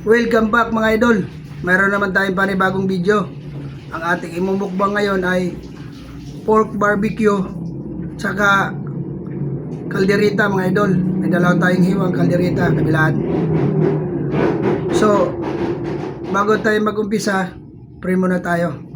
Welcome back, mga idol. Mayroon naman tayong panibagong video. Ang ating imumukbang ngayon ay pork barbecue tsaka kaldereta, mga idol. May dalawa tayong hiwang kaldereta, kabilaan. So, bago tayo mag-umpisa, pray muna tayo.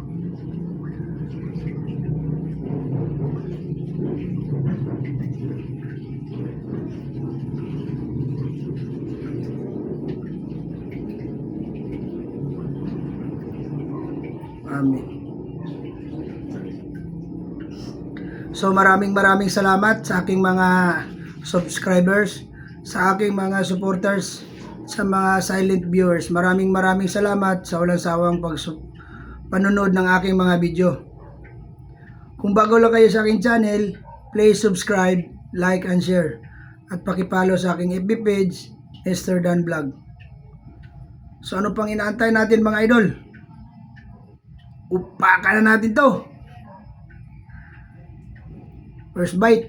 Amen. So maraming maraming salamat sa aking mga subscribers, sa aking mga supporters, sa mga silent viewers. Maraming maraming salamat sa walang sawang panonood ng aking mga video. Kung bago lang kayo sa aking channel, please subscribe, like and share. At paki-follow sa aking FB page, Mr. Dan Vlog. So ano pang inaantay natin, mga idol? Upakan na natin to. First bite.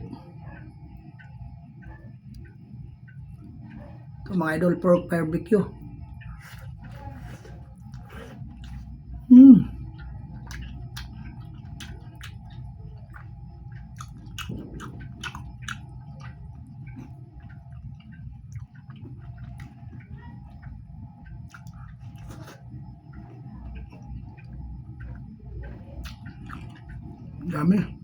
Ito, mga idol, pork barbecue. Dami.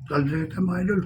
Kaldereta, mga idol.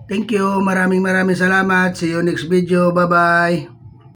Thank you. Maraming maraming salamat. See you next video. Bye-bye.